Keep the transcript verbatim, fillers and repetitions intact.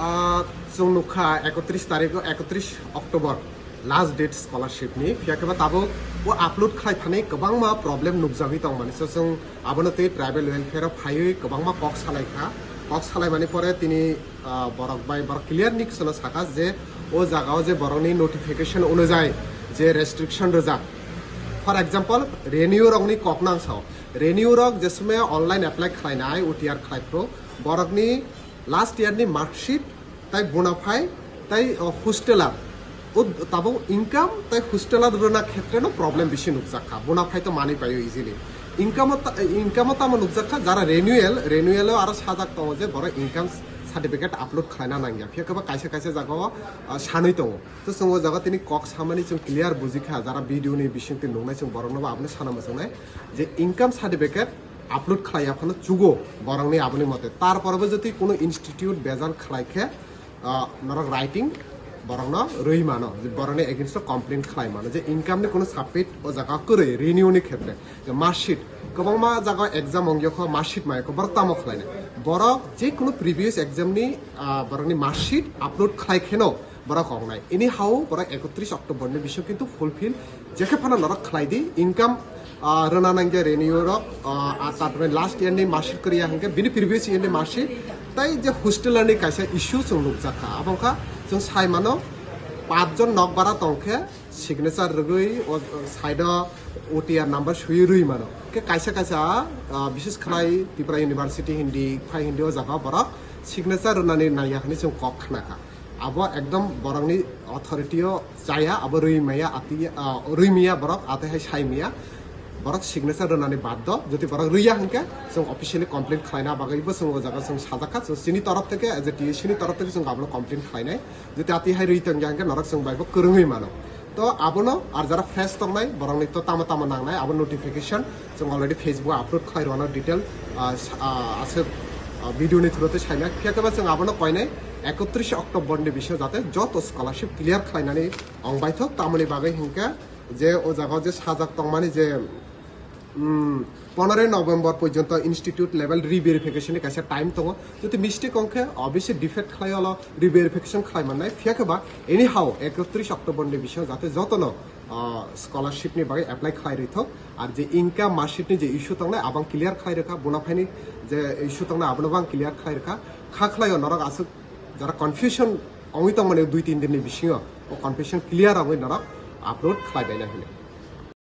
Ah, chwng nukha ekotris tarikh, ekotris October last date scholarship ni, phiya khe ba tabuk o upload khlai thani kwbangma problem nukjagwi tongmani. So chwng abono tei tribal welfare o phaiwi kwbangma kok salai kha. Kok salaimani pore tini, ah, borok bai borok clear ni kisono sakha je o jagao je borokni notification onujai je restriction rwjak. For example, renew rokni kok nang sao. Renew rok je somoi online apply khlainai, O T R khlai phuru borokni last year ni marksheet tai bona fide tai, o, hosteler, o tabuk income tai hosteler rwna khetre no problem bisi nukjak kha. Bona fide to manwi paio easily. Income o ta-, income o tamo nukjak kha, jara renewal, renewal o aro sajak tongo je borok income certificate upload khlaina nangya. Phiya khe ba kaisa kaisa jagao, ah, sanwi tongo. To chwng o jaga tini kok samani chwng clear buji kha, jara video ni bising twi nuknai chwng borok no bo abono sana muchungnai je income certificate upload khlai ya phano chugo borokni aboni mote. Tarpore bo jodi kuno institute bejal khlai khe, ah, norok writing borokno rwi mano, je borokni against o complain khlai mano, je income ni kuno submit o jaga kwrwi renew ni khetre. Je marksheet, kwbangma jaga exam ongya kho marksheet mai kho, borok tamo khlainai? Borok je kuno previous exam ni, ah, borokni marksheet upload khlai kheno borok wngnai. Anyhow, borok ekotris October ni bisingo kintu fulfill jekhe phano norok khlai di, income, ah, rwna nangya renew rok, ah, ah, tarpore last year ni marksheet kwrwi ya hwnkhe bini previous year ni marksheet, tai je hosteler ni kaisa issue chwng nukjak kha. Abo wngkha chwng sai mano, pach jon nokbara tong khe signature rwgwi o, o side o O T R number swiwi rwi mano. Khe kaisa kaisa, ah, bises khlai Tripura University hindi, phai hindi o jaga borok signature rwnani nangya hwnwi chwng kok khna kha. Abo ekdom borokni authority o chaya, abo rwi maya ati, ah, rwi maya borok, atwi hai sai maya. Borok signature rwnani baddo, jodi borok rwiya hwnkhe chwng officially complain khlaina bagwi bo chwng o jaga chwng sajak kha, chwng chini torof theke, as a T A C ni torof theke chwng abono complain khlainai. Jodi atwi hai rwi tongya hwnkhe norok chwng bai bo kwrwngwi mano. To abono ar jara fresh tongnai, borokni to tamo tamo nangnai, abo notification chwng already Facebook o upload khlai rwano detail, ah, s-, ah, aswk, ah, video ni through twi sainai. Phiya khe ba chwng abono koinai ekotris October ni bisingo jate joto scholarship clear khlainani ong baithok, tamoni bagwi hwnkhe je o jaga o je sajak tongmani je, mm, poneroy November porjonto institute level re-verification ni kaisa time tongo. Jodi mistake ongkhe, obviously defect khlai olo re-verification khlai mannai. Phiya khe ba anyhow ekotris October ni bisingo jate jotono, ah, scholarship ni bagwi apply khlai rwi thok. Ar je income marksheet ni je issue tongnai, abang clear khlai rwkha, bona fide ni je issue tongnai, abono bang clear khlai rwkha. Kha khlaio norok aswk jara confusion ongwi tongmani dui tin din ni bisingo, o confusion clear ongwi norok upload khlai bainai hwnwi.